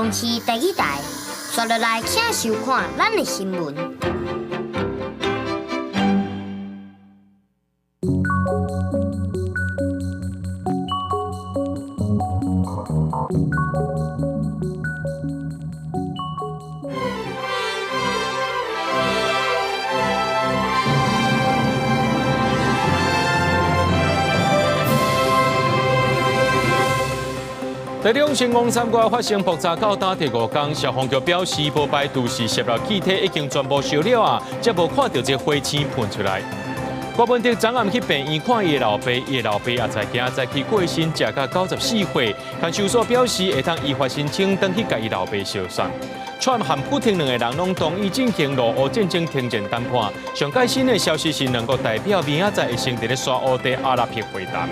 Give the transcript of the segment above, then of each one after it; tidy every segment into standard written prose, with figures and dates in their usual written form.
公視第一台，紲落來請收看咱的新聞。台中新光三越發生爆炸到今第五工，消防局表示無排除是洩漏氣體已經全部燒了啊，才無看著這火星噴出來。郭文哲昨暗去病院看伊的老爸，伊的老爸也在今早起過身，食到94歲。看守所表示會當依法申請轉去共伊老爸相送。川普和普丁兩個人攏同意進行俄烏戰爭停戰談判。上蓋新的消息是，兩國代表明仔載會先佇咧沙烏地阿拉伯會談。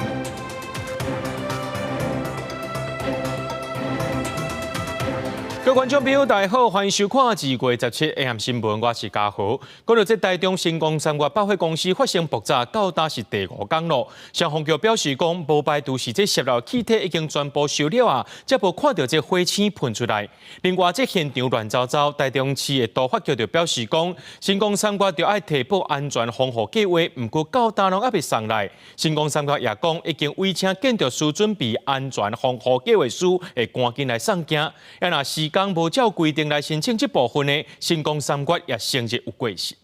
各位觀眾朋友，大家好，歡迎收看2月17 AM 新聞，我是嘉豪。講到這台中新光三越百貨公司發生爆炸，到今是第五工咯。消防局表示講，無排除是這洩漏氣體已經全部燒了啊，才無看著這火星噴出來。另外，這現場亂糟糟，台中市的都發局就表示講，新光三越著愛提報安全防護計劃，毋過到今攏猶未送來。新光三越也講，已經委請建築師準備安全防護計劃書，會趕緊來送件。啊，若時間無照規定來申請這部分的，新光三越也承認有過失。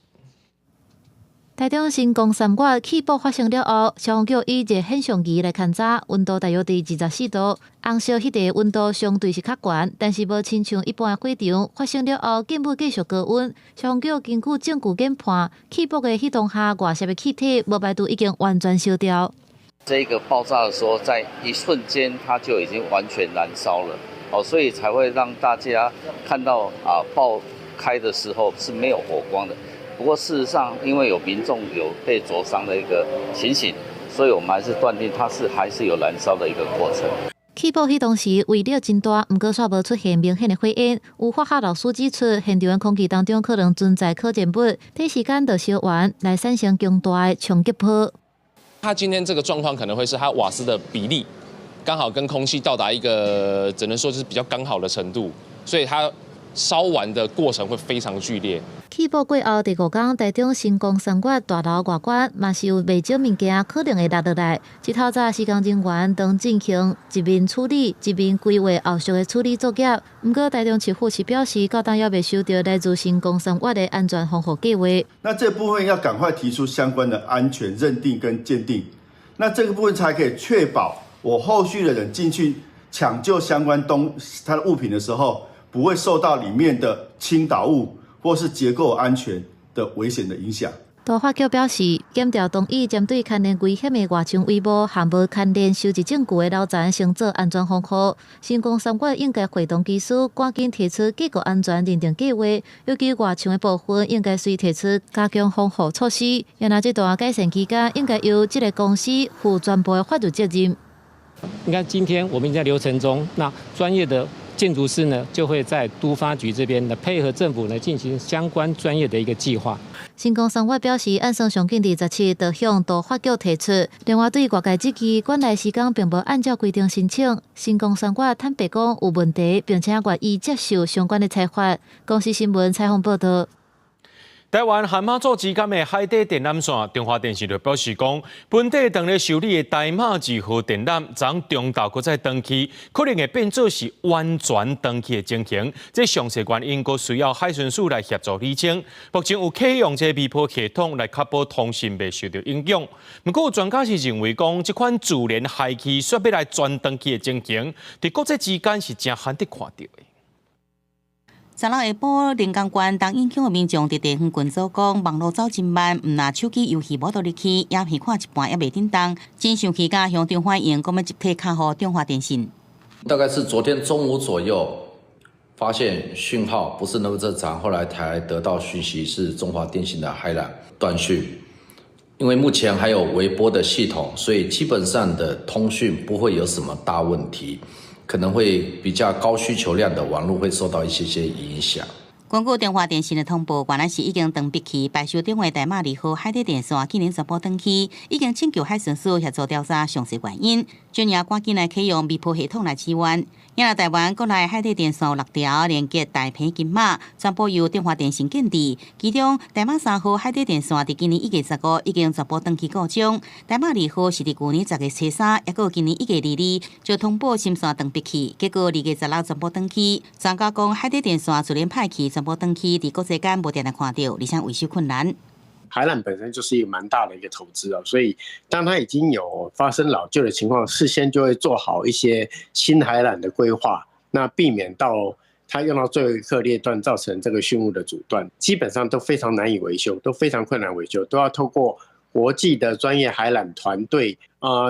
台中新光三越氣爆發生了後，消防局以熱顯像儀來勘查，溫度大約佇24度，紅燒彼塊溫度相對是較懸，但是無親像一般的火場發生了後，建物繼續高溫。消防局根據證據研判，氣爆的彼當下外洩的氣體無排除已經完全燒掉。這個爆炸的時候，在一瞬間它就已經完全燃燒了。哦，所以才會讓大家看到啊，爆開的時候是沒有火光的。不過事實上，因為有民眾有被灼傷的一個情形，所以我們還是斷定它是還是有燃燒的一個過程。氣爆彼當時威力真大，毋過煞無出現明顯的火焰。有化學老師指出，現場的空氣當中可能存在可燃物，短時間就燒完，來產生強大的衝擊波。它今天這個狀況可能會是它瓦斯的比例剛好跟空氣到達一個只能說就是比較剛好的程度，所以它燒完的過程會非常劇烈。氣爆過後，第五工台中新光三越大樓外觀嘛是有袂少物件可能會落落來。這透早施工人員當進行一面處理，一面規劃後續的處理作業。毋過台中市府是表示，到今猶未收著來自新光三越的安全防護計劃。那這部分要趕快提出相關的安全認定跟鑑定，那這個部分才可以確保我後續的人進去搶救相關東他的物品的時候，不會受到裡面的傾倒物或是結構安全的危險的影響。都發局表示，檢調同意針對牽連危險的外牆帷幕和無牽連收集證據的樓層先做安全防護。新光三越應該會同技師趕緊提出結構安全認定計劃，尤其外牆的部分應該隨提出加強防護措施。然後這段改善期間，應該由這个公司負全部的法律責任。你看，今天我們在流程中，那專業的建築師呢，就會在都發局這邊呢，配合政府呢進行相關專業的一個計劃。新光三越表示，按算上緊佇17就向都發局提出。另外，對外界質疑，館內施工並無按照規定申請。新光三越坦白講有問題，並且願意接受相關的裁罰。公視新聞採訪報導。台灣和馬祖之間的海底電纜線，中華電信就表示講，本地當咧修理的台馬2號電纜，昨中晝閣再斷去，可能會變做是完全斷去的情形。這詳細原因，閣需要海巡署來協助釐清。目前有啟用這微波系統來確保通訊袂受著影響。毋過有專家是認為講，這款自然海氣煞欲來全斷去的情形，佇國際之間是誠罕得看著的。昨昏下晡，連江縣東引鄉的民眾佇地方群組講，網路走真慢，毋但手機遊戲無法度入去，影片看一半猶袂振動，真生氣共鄉長反映，講欲集體敲予中華電信。大概是昨天中午左右，發現訊號不是那麼正常，後來才得到訊息是中華電信的海纜斷訊。因為目前還有微波的系統，所以基本上的通訊不會有什麼大問題。可能會比較高需求量的網路會受到一些些影響。縣根據中華電信的通報，原來是已經斷逼去排修中的大馬二號海底電線去年全部斷去，已經請求海巡署協助調查詳細原因，進而趕緊來啟用微波系統來支援。因為台灣國內海底電線有六條連接大坪金馬，全部由中華電信建置。其中大馬三號海底電線佇今年1月15已經全部斷去故障，大馬二號是佇舊年10月初3，抑閣今年1月22就通報芯線斷逼去，結果2月16全部斷去。專家講海底電線自然歹去，全部斷去，佇國際間無定定看著，而且維修困難。海纜本身就是一個蠻大的一個投資啊，所以當它已經有發生老舊的情況，事先就會做好一些新海纜的規劃，那避免到它用到最後一刻裂斷，造成這個訊務的阻斷，基本上都非常難以維修，都非常困難維修，都要透過國際的專業海纜團隊，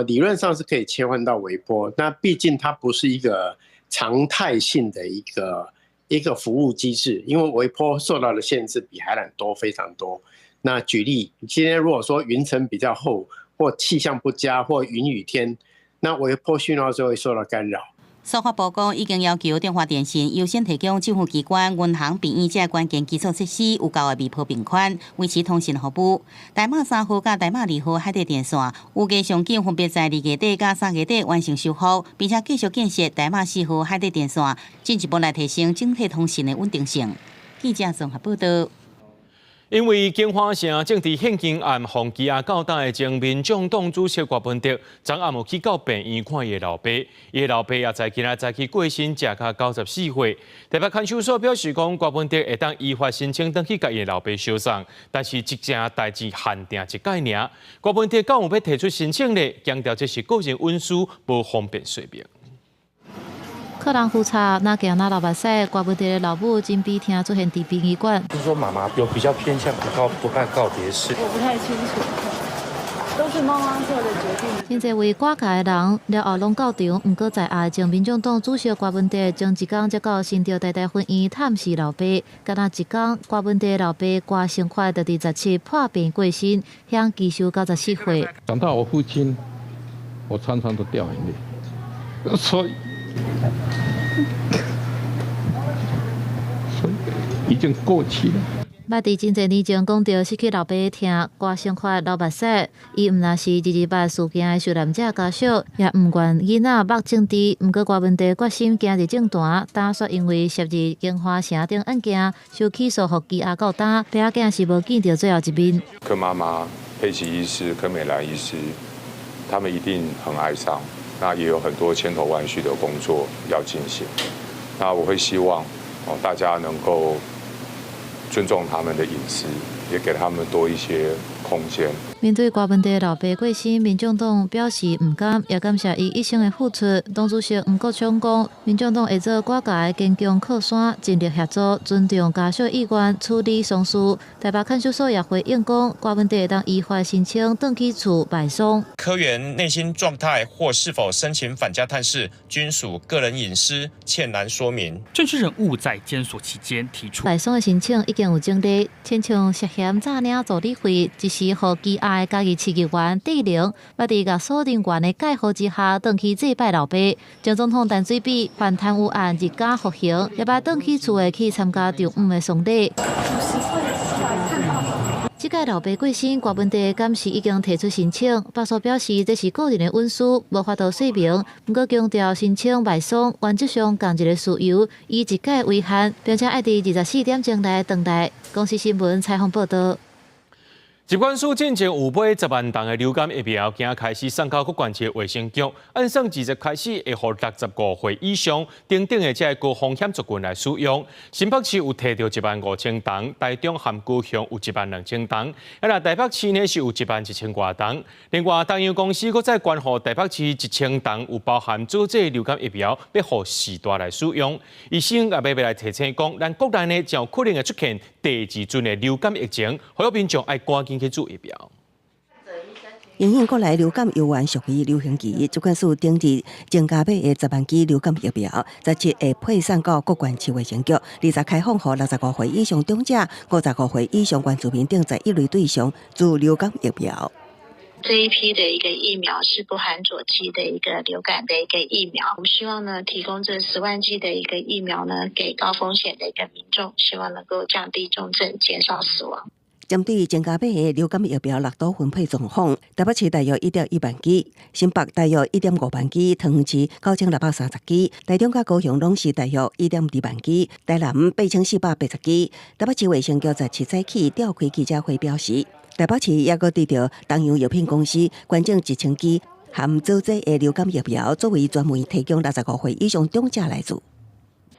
理論上是可以切換到微波，那畢竟它不是一個常態性的一個服務機制，因為微波受到的限制比海纜多非常多。那舉例，今天如果說雲層比較厚，或氣象不佳，或雲雨天，那微波訊號就會受到干擾。司法部講已經要求中華電信優先提供政府機關、銀行、病院這關鍵基礎設施有夠的微波頻寬，維持通訊服務。大馬三號佮大馬二號海底電線，預計上緊分別在2月底佮3月底完成修復，並且繼續建設大馬四號海底電線，進一步來提升整體通訊的穩定性。記者綜合報道。因為京華城政治獻金案，予羈押到今的前民眾黨主席郭文德，昨暗有去到病院看伊的老爸，伊的老爸也在今仔早起過身，食甲94歲。台北看守所表示講，郭文德會當依法申請轉去共伊的老爸相送，但是這件代誌限定一擺爾。郭文德敢有欲提出申請呢？強調這是個人隱私，無方便說明。客人夫差，若行若流目屎，郭文德的老母真悲痛出現佇殯儀館。就是說媽媽有比較偏向不辦告別式。我不太清楚，都是媽媽做的決定。真濟位郭家的人了後攏到場，毋過在押前民眾黨主席郭文德前一工才到新竹台大分院探視老爸，敢若一工，郭文德老爸郭成發就佇17破病過身，享耆壽94歲。講到我父親，我常常都掉眼淚，所以已經過去了。捌佇真濟年前講著失去老爸的疼，郭成發流目屎。伊毋但是228事件的受難者家屬，也毋願囡仔目政治。毋過郭文德決心行入政壇，打算因為涉入京華城等案件受起訴，予羈押到今，爸仔囝是無見著最後一面。柯媽媽、佩奇醫師、柯美蘭醫師，他們一定很哀傷。那也有很多千頭萬緒的工作要進行。那我會希望哦，大家能夠尊重他們的隱私，也給他們多一些空間。面對郭文德老爸過身，民眾黨表示毋甘，也感謝伊一生的付出。黨主席黃國昌講，民眾黨會做郭家的堅強靠山，盡力協助，尊重家屬意願，處理喪事。台北看守所也回應講，郭文德會當依法申請轉去厝拜喪。柯員內心狀態或是否申請返家探視，均屬個人隱私，切難說明。政治人物在監所期間提出拜喪的申請已經有整理，親像涉嫌詐領助理費，一時予羈押的嘉義市議員戴玲，捌佇獄所人員的蓋護之下，轉去祭拜老爸。前總統陳水扁犯貪污案入監服刑，也捌轉去厝內去參加丈母的喪禮。這屆老爸過身，郭文德敢是已經提出申請，法所表示這是個人的隱私，無法度說明。毋過強調申請敗訴，原則上仝一个事由，以一屆為限，並且愛佇24點鐘內轉來。公視新聞採訪報導。疾管署進前有買10萬筒的流感疫苗，今開始送到各縣市衛生局。按算20開始會予65歲以上等等的這个高風險族群來使用。新北市有提著1萬5千筒，台中和高雄有1萬2千筒，啊若台北市呢是有1萬1千外筒。另外，東洋公司閣再捐予台北市1000筒，有包含左劑流感疫苗，欲予四大來使用。醫生也欲來提醒講，咱國內呢真有可能會出現第二陣的流感疫情，呼籲民眾愛趕緊去注疫苗。因應國內流感猶原屬於流行期，疾管署頂日增加買的10萬劑流感疫苗，17會配送到各縣市衛生局，20開放予65歲以上長者、55歲以上原住民等11類對象注流感疫苗。這一批的一個疫苗是不含佐劑的一個流感的一個疫苗，我們希望呢提供這10萬劑的一個疫苗呢，給高風險的一個民眾，希望能夠降低重症，減少死亡。針對增加碼的流感疫苗六都分配狀況，台北市大約1.1萬劑，新北大約1.5萬劑，桃園市9630劑，台中佮高雄攏是大約1.2萬劑，台南8480劑。台北市衛生局17早起召開記者會表示，台北市猶閣得著東洋藥品公司捐贈1000劑含佐劑的流感疫苗，作為專門提供65歲以上長者來做。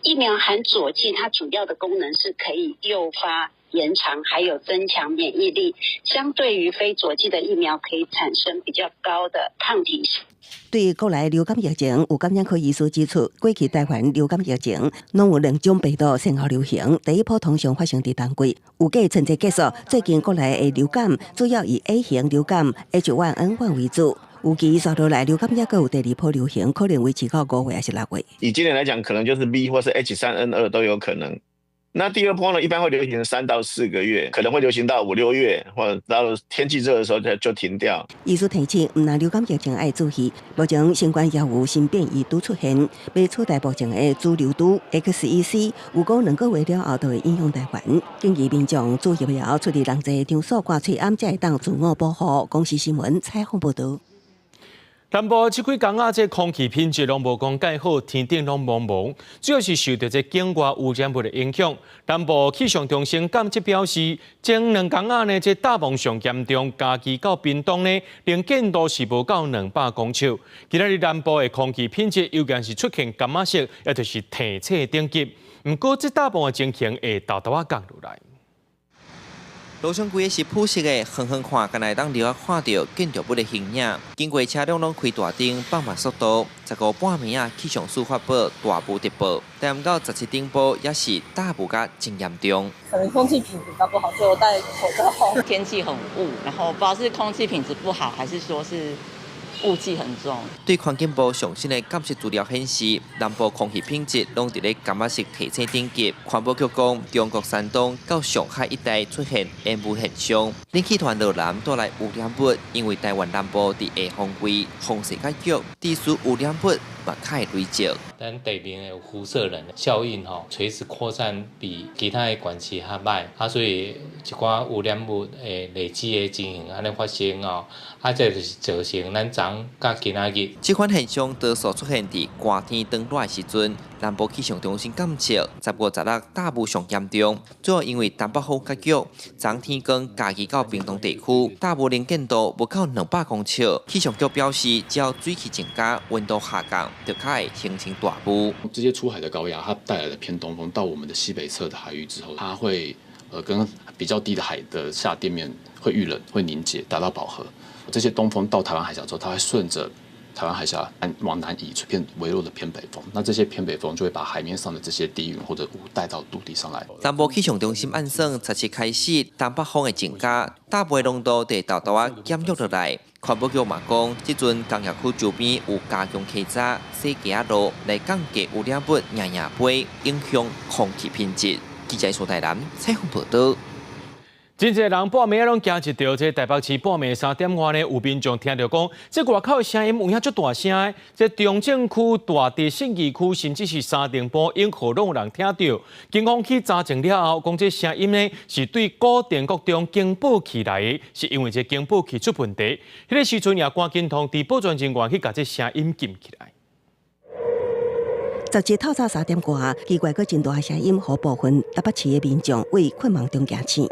疫苗含佐劑，它主要的功能是可以誘發、延長，還有增強免疫力。相對於非佐劑的疫苗，可以產生比較高的抗體。對國內流感疫情，有感染科醫師指出，過去台灣流感疫情攏有兩種病毒先後流行，第一波通常發生佇冬季。預計春節結束，最近國內的流感主要以 A 型流感 H1N1 為主。預計紲落來流感猶閣有第二波流行，可能維持到5月抑是6月。以今年來講，可能就是 B 或是 H3N2 都有可能。那第二波呢，一般會流行3到4個月，可能會流行到5、6月，或者到天氣熱的時候就停掉。醫師提醒，毋但流感疫情愛注意，目前新冠也有新變異株出現，欲取代目前的主流株 XEC，預估2個月了後就會影響台灣。建議民眾注疫苗出入人濟場所掛喙罨，才會當自我保護。公視新聞採訪報導。南部這幾工仔，這空氣品質攏無講蓋好，天頂攏濛濛，主要是受著這境外污染物的影響。南部氣象中心監測表示，前兩工仔呢，這大霧上嚴重，嘉義到屏東呢，能見度是無夠200公尺。今仔日南部的空氣品質尤其是出現柑仔色，也就是提醒等級。毋過，這大霧的情形會沓沓仔降落來。路上規个是普色的，遠遠看，敢若會當留仔看著建築物的形影。經過車輛攏開大燈，放慢速度。15半暝仔，氣象署發布大霧特報，但毋到17頂晡也是大霧甲真嚴重。可能空氣品質比較不好，所以我戴口罩。天氣很霧，然後不知道是空氣品質不好，還是說是霧氣很重。對環境部上新的監測資料顯示，南部空氣品質攏佇咧柑仔色提醒等級。環保局講，中國山東到上海一帶出現煙霧現象，冷氣團落南帶來污染物，因為台灣南部佇下風季風勢較弱，致使污染物嘛較會累積。咱地面的輻射能效應吼，垂直擴散比其他的縣市較䆀，啊，所以一寡污染物會累積的情形按呢發生哦，啊，這就是造成咱昨佮今仔日。這款現象多數出現佇寒天轉熱的時陣，南部氣象中心監測15、16大霧上嚴重，主要因為東北風較強，昨天光嘉義到屏東地區大霧能見度無夠200公尺。氣象局表示，只要水汽增加，溫度下降，就較會形成大霧。這些出海的高壓，它帶來的偏東風到我們的西北側的海域之後，它會跟比較低的海的下墊面會遇冷，會凝結，達到飽和。這些東風到台灣海峽之後，它會順着台灣海峽往南移，變微弱的偏北風。那這些偏北風就會把海面上的這些低雲或者霧帶到陸地上來。南部氣象中心按算，17開始，東北風會增加，大霧濃度會沓沓仔減弱落來。環保局嘛講，這陣工業區周邊有加強溪閘、洗街仔路來降低污染物，掖掖飛，影響空氣品質。記者蘇台南採訪報導。真濟人半暝攏驚一著，這台北市半暝3點外呢，有民眾聽著講，這外口的聲音有影足大聲的，這中正區、大直、信義區，甚至是三重埔、永和，攏有人聽著。警方去查證了後，講這聲音呢是對古田國中警報器來的，是因為這警報器出問題。彼個時陣也趕緊通知保全人員去共這聲音禁起來。 17透早3點外，奇怪閣真大聲音，予部分台北市的民眾為困夢中驚醒。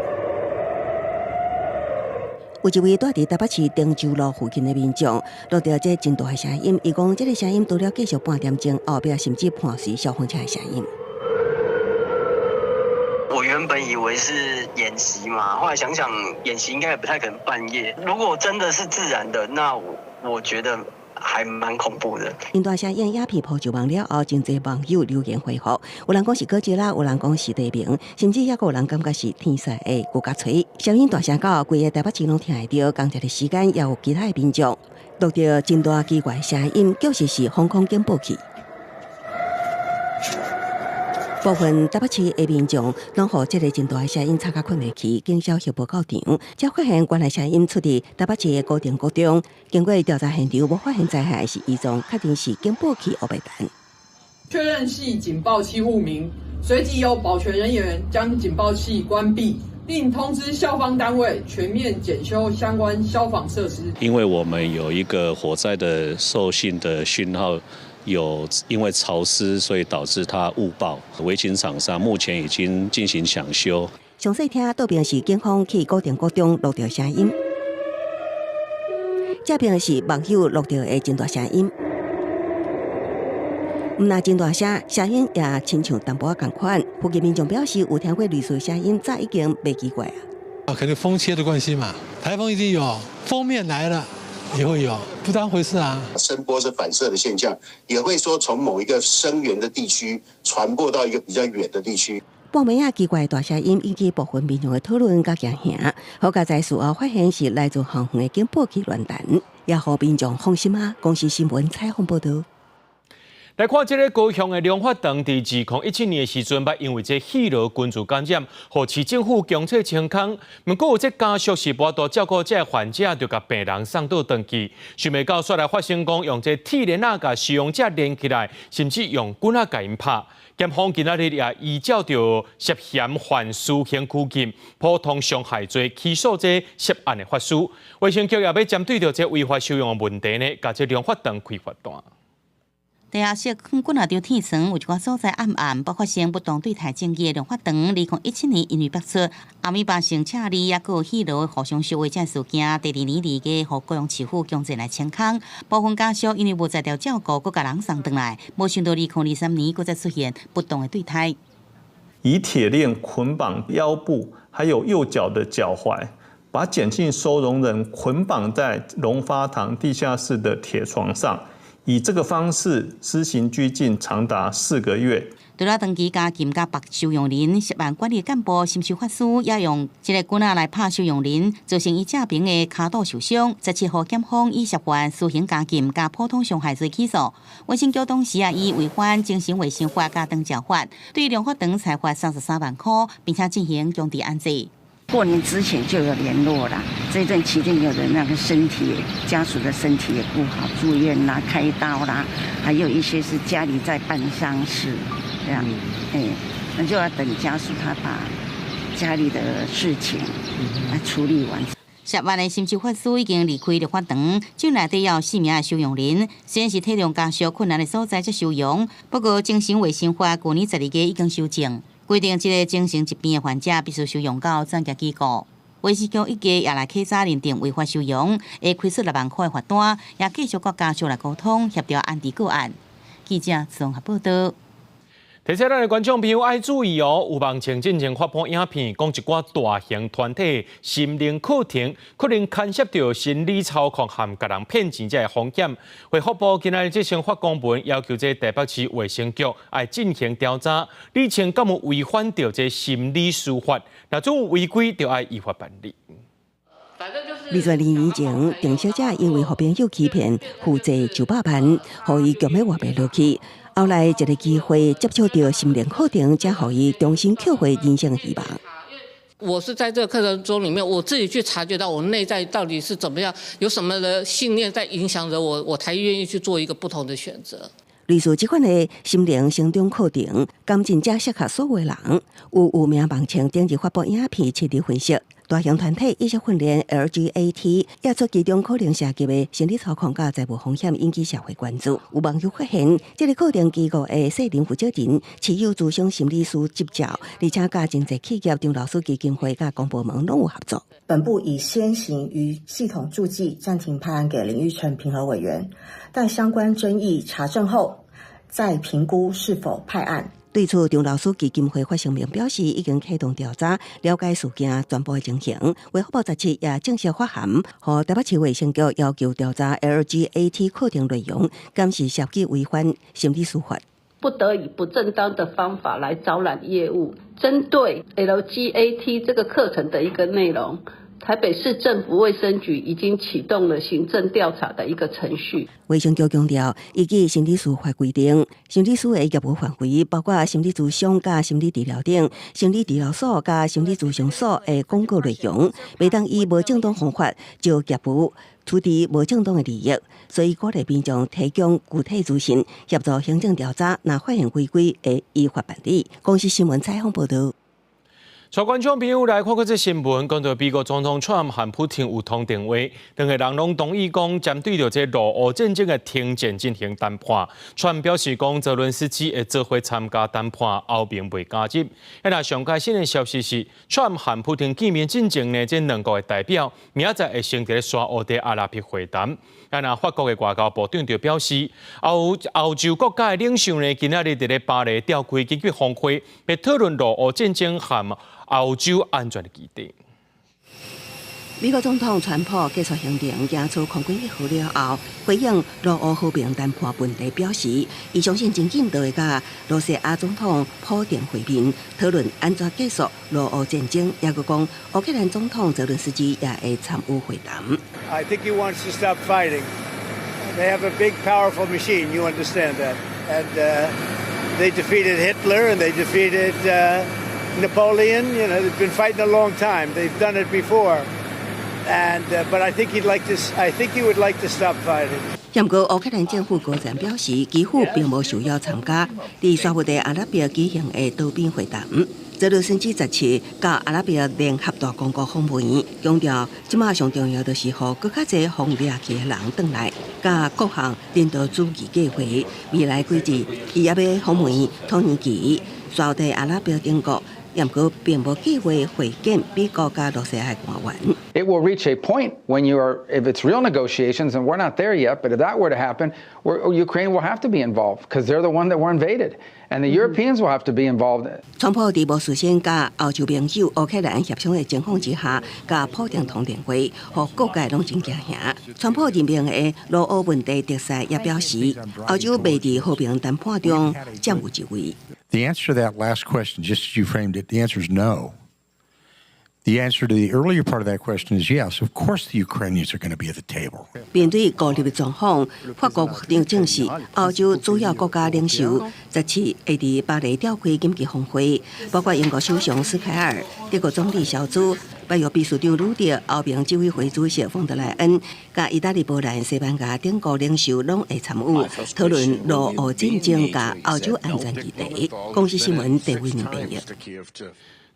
有一位住佇台北市汀州路附近的民眾，錄著這真大的聲音，伊講這个聲音除了繼續半點鐘，後壁甚至伴隨消防車的聲音。我原本以為是演習嘛，後來想想演習應該也不太可能半夜。如果真的是自然的，那我覺得還蠻恐怖的。因大聲音影片鋪上網了後，真濟網友留言回覆，有人講是哥吉拉，有人講是地鳴，甚至猶閣有人感覺是天使的牛角槌。聲音大聲到規个台北市攏聽會著，仝一个時間也有其他的民眾錄著真大奇怪聲音，確實是防空警報器。部分台北市的民眾攏予這个真大的聲音吵甲睏袂去，警消協報到場，才發現原來聲音出佇台北市的古亭國中。經過調查現場，無發現災害是異狀，確定是警報器烏白彈。確認係警報器誤鳴，隨即由保全人員將警報器關閉，並通知消防單位全面檢修相關消防設施。因為我們有一個火災的受信的訊號，有因為潮濕，所以導致它誤報。維勤廠商目前已經進行搶修。詳細聽倒邊是警方去古亭國中錄著聲音，這邊是網友錄著的真大聲音。毋但真大聲，聲音也親像淡薄仔仝款。附近民眾表示有聽過類似聲音，早已經袂奇怪啊。啊，肯定風切的關係嘛，颱風一定有，鋒面來了也會有，不當回事啊。聲波是反射的現象，也會說從某一個聲源的地區傳播到一個比較遠的地區。半暝仔奇怪的大聲音引起部分民眾的討論佮驚嚇，好佳哉事後發現是來自後方的警報器亂彈，也予民眾放心啊。公視新聞採訪報導。來看這个高雄的龍發堂，佇2017年的時陣，捌因為這氣螺群聚感染，予市政府強制清空。毋過有這家屬是無法度照顧這个患者，就共病人送倒轉去。想袂到，煞來發生講用這鐵鏈仔共收容者連起來，甚至用棍仔共𪜶拍。檢方今仔日也依照著涉嫌犯私刑拘禁、普通傷害罪起訴這涉案的法師。衛生局也欲針對著這違法收容的問題呢，共這龍發堂開罰單。地下室放幾若張鐵床，有一寡所在暗暗，捌發生不當對待爭議的龍發堂，2017年因為爆出阿米巴性赤痢，抑閣有氣螺互相相話這事件，第二年二月予高雄市府強制來清空。部分家屬因為無才調照顧，閣共人送轉來，無想到2023年閣再出現不當的對待。以鐵鏈捆綁腰部，還有右腳的腳踝，把簡姓收容人捆綁在龍發堂地下室的鐵床上。以這個方式施行拘禁長達4個月。除了長期監禁佮縛收容人，涉案管理幹部深受法師也用這个棍仔來拍收容人，造成伊正爿的跤肚受傷。17號檢方以涉犯私刑監禁佮普通傷害罪起訴。衛生局當時也以違反精神衛生法佮長照法，對龍發堂裁罰33萬塊，並且進行強制安置。過年之前就有聯絡啦，這段期間有的那個身體家屬的身體也不好，住院啦、開刀啦，還有一些是家裡在辦喪事，這樣，哎，那就要等家屬他把家裡的事情來處理完。涉案的深受法師已經離開龍發堂，境內底有四名的收容人，雖然是體諒家屬困難的所在才收容，不過精神衛生法舊年12月已經修正。規定，這个精神疾病的患者必須收容到專業機構。衛生局一家也來稽查認定違法收容，會開出6萬塊罰單，也繼續佮家屬來溝通協調安置個案。記者綜合報導。提醒咱的觀眾朋友愛注意哦，有網站進前發布影片，講一寡大型團體心靈課程可能牽涉著心理操控和共人騙錢這个風險。衛福部今仔日這封發公文，要求這台北市衛生局愛進行調查，釐清敢有違反著這心理師法，若做違規，就愛依法辦理。 22年前，鄭小姐因為予朋友欺騙，負債900萬，予伊強欲活袂落去。後來一个機會接觸著心靈課程，才予伊重新抾回人生希望。我是在這個課程中裡面，我自己去察覺到我內在到底是怎麼樣，有什麼的信念在影響着我，我才願意去做一個不同的選擇。類似這款的心靈成長課程，敢真正適合所有的人。有有名網站頂日發布影片，徹底分析。大型團體意識訓練 LGAT，也出其中可能涉及的心理操控佮財務風險，引起社會關注。有網友發現，這个課程機構的私人負責人持有諮商心理師執照，而且佮真濟企業、張老師基金會佮公部門攏有合作。本部已先行於系統註記暫停派案給林玉成評核委員，待相關爭議查證後，再評估是否派案。對此，張老師基金會發聲明表示，已經啟動調查，了解事件全部的情形。衛福部17也正式發函，予台北市衛生局要求調查 LGAT 課程內容，敢是涉及違反心理師法。不得以不正當的方法來招攬業務。針對 LGAT 這個課程的一個內容，台北市政府衛生局已經啟動了行政調查的一個程序。衛生局強調，依據心理師法規定，心理師的業務範圍包括心理諮商佮心理治療等，心理治療所佮心理諮商所的廣告內容，袂當以無正當方法就業務取得無正當的利益，所以鼓勵民眾提供具體資訊，協助行政調查，若發現違規會依法辦理。公視新聞採訪報導。帶觀眾朋友來看看這新聞，講到美國總統川普和普丁有通電話，兩个人攏同意講針對著這俄烏戰爭的停戰進行談判。川普表示講，澤倫斯基會做伙參加談判，歐盟袂加入。那上蓋新的消息是，川普和普丁見面進前呢，這兩國的代表明仔載會先佇沙烏地阿拉伯會談。那法國的外交部長就表示，歐洲國家的領袖呢，今仔日佇咧巴黎召開緊急峰會，欲討論俄烏戰爭和歐洲安全的議題。美國總統川普結束行程，行出空軍一號了後，回應俄烏和平談判問題，表示伊相信真緊就會佮羅西亞總統普丁會面，討論按怎結束俄烏戰爭。抑閣講烏克蘭總統澤倫斯基也會參與會談。 I think he wants to stop fighting. They have a big, powerful machine. You understand that? And they defeated Hitler and they defeated Napoleon. They've been fighting a long time. They've done it before. But I think he would like to stop fighting. 不過烏克蘭政府高層表示，基輔並無受邀參加佇沙烏地阿拉伯舉行的多邊會談。澤倫斯基17到阿拉伯聯合大公國訪問，強調這馬上重要就是予閣較濟予掠去的人轉來，佮各項人道主義計劃。未來幾日，伊猶欲訪問土耳其、沙烏地阿拉伯等國。毋過並無計劃會見美國佮羅西亞的官員。 It will reach a point when you are, if it's real negotiations, and we're not there yet, but if that were to happen, Ukraine will have to be involved because they're the one that were invaded, and the Europeans will have to be involved. 川普佇無事先佮歐洲盟友烏克蘭協商的情況之下，佮普丁通電話，予各界攏真驚嚇。川普任命的俄烏問題特使也表示，歐洲袂佇和平談判中佔有一位。 The answer to that last question, just as you framed it, the answer is no. The answer to the earlier part of that question is yes. Of course, the Ukrainians are going to be at the table. 面對孤立的狀況，法國長證實，歐洲主要國家領袖17會佇巴黎召開緊急峰會，包括英國首相施凱爾、德國總理蕭茲、北約秘書長呂德、歐盟執委會主席馮德萊恩、佮意大利、波蘭、西班牙等國領袖攏會參與討論俄烏戰爭佮歐洲安全議題。公視新聞鄭偉明編譯。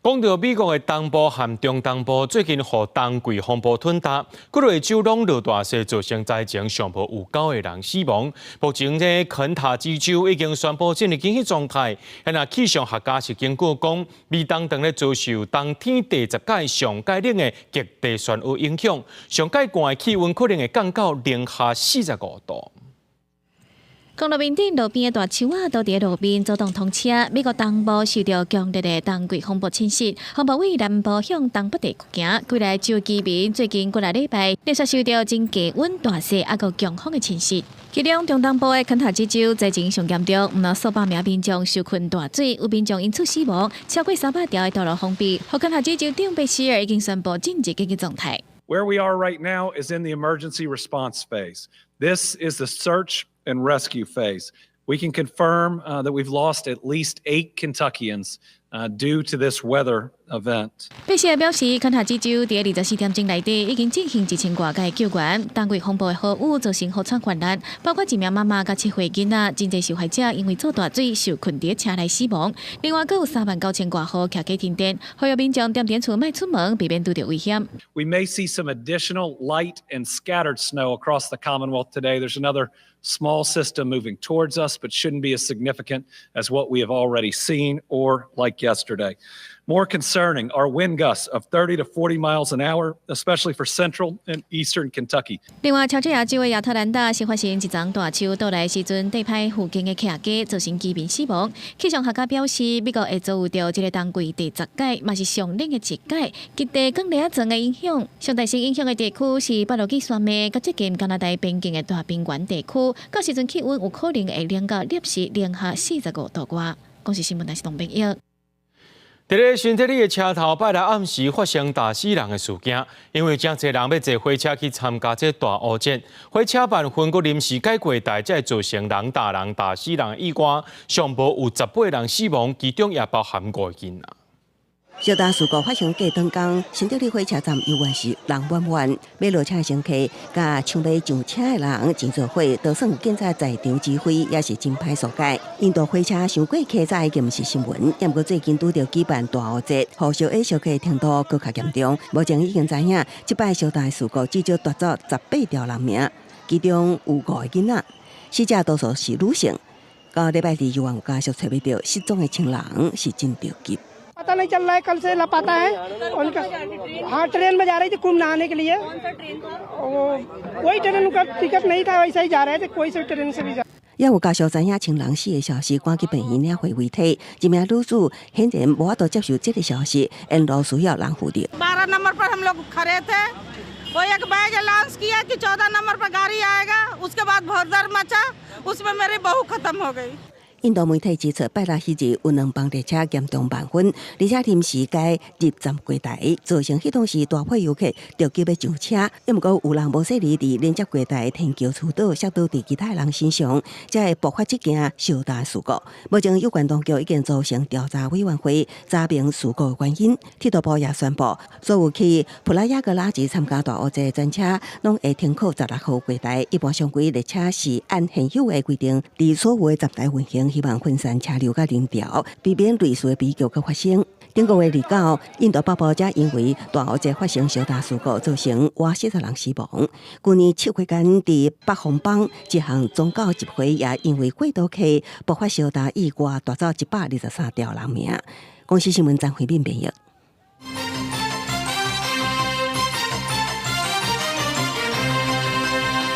講到美國的東部和中東部最近予冬季風暴吞打，幾个州攏落大雪，造成災情上無有九个人死亡。目前這肯塔基州已經宣布進入緊急狀態。那氣象學家是根據講，美東當咧遭受冬天第10屆上蓋冷的極地漩渦影響，上蓋寒的氣溫可能會降到零下45度。公路面頂路邊的大樹仔都佇路面阻擋通車。美國東部受著強烈的冬季風暴侵襲，風暴為南部向東北地區行。幾个州居民最近幾个禮拜連續受著真低溫、大雪，猶閣強風的侵襲。其中中東部的肯塔基州災情上嚴重，毋但數百名民眾受困大水，有民眾因此死亡，超過300條的道路封閉。予肯塔基州長貝希爾已經宣布進入緊急狀態。 Where we are right now is in the emergency response phase. This is the search and rescue phase. We can confirm that we've lost at least eight Kentuckians due to this weather event. 貝希爾表示，肯塔基州佇24點鐘內底已經進行1000外個救援，冬季風暴的豪雨造成河川泛濫，包括一名媽媽佮7歲囡仔，真濟受害者因為做大水受困佇車內死亡。另外，閣有3萬9千外戶徛家停電，呼籲民眾踮佇厝莫出門，避免拄著危險。 We may see some additional light and scattered snow across the Commonwealth today. There's another small system moving towards us, but shouldn't be as significant as what we have already seen or like yesterday. More concerning are wind gusts of 30 to 40 miles an hour, especially for central and eastern Kentucky. 另外，喬治亞州的亞特蘭大是發生一叢大樹倒來時陣，地歹附近的徛家造成居民死亡。氣象學家表示，美國會遭遇著這个冬季第10屆，嘛是上冷的一屆，極地降熱層的影響。上大受影響的地區是北落基山脈，佮接近加拿大邊境的大平原地區。到時陣氣溫有可能會冷到攝氏零下45度外。公視新聞，是董炳英。佇咧新德里的車頭拜六暗時發生踏死人的事件，因為誠濟人欲坐火車去參加這大霧節，火車辦分局臨時改月台，才會造成人踏人、踏死人的意外，上無有18人死亡，其中也包含五个囡仔。小大事故發生過當工，新德里火車站猶原是人滿滿，欲落車的乘客佮搶欲上車的人擠做伙，就算有警察在場指揮，也是真歹疏解。印度火車傷過客載已經毋是新聞，毋過最近拄著舉辦大霧節，予燒焦小客程度閣較嚴重。目前已經知影，這擺小大事故至少奪走18條人命，其中有五個囡仔，死者多數是女性。到禮拜二，猶原有家屬揣袂著失蹤的親人，是真著急。 पता नहीं चल रहा है, कल से लापता है उनका। हाँ, ट्रेन में जा रही थी कुंभ नहाने के लिए। वो कोई ट्रेन उनका टिकट नहीं था, वैसे ही जा रहे थे, कोई से ट्रेन से भी जा。也有家屬知影親人死的消息，趕去病院領回遺體。一名女子顯然無法度接受這個消息，沿路需要人扶著。 12 नंबर पर हम लोग खड़े थे, वो एक बैग अनाउंस किया कि 14 नंबर पर गाड़ी आएगा, उसके बाद भगदड़ मचा, उसमें मेरी बहू खत्म हो गई。印度媒體指出，拜六彼日有兩班列車嚴重慢分，而且臨時改入站月台，造成彼當時大批遊客著急欲上車。毋過有人無細膩佇連接月台天橋趨倒，摔倒佇其他人身上，才會爆發這件小大事故。目前有關當局已經組成調查委員會，查明事故的原因。鐵道部也宣布，所有去普拉亞格拉吉參加大霧節的專車，攏會停靠16號月台。一般常規列車是按現有的規定，佇所有的站台運行。希望分散車流佮人潮，避免類似的悲劇閣發生。頂個月29，印度北部才因為大霧節發生小大事故，造成倚40人死亡。舊年7月間，佇北方邦一項宗教集會也因為過多客爆發小大意外，奪走123條人命。公視新聞張惠敏編譯。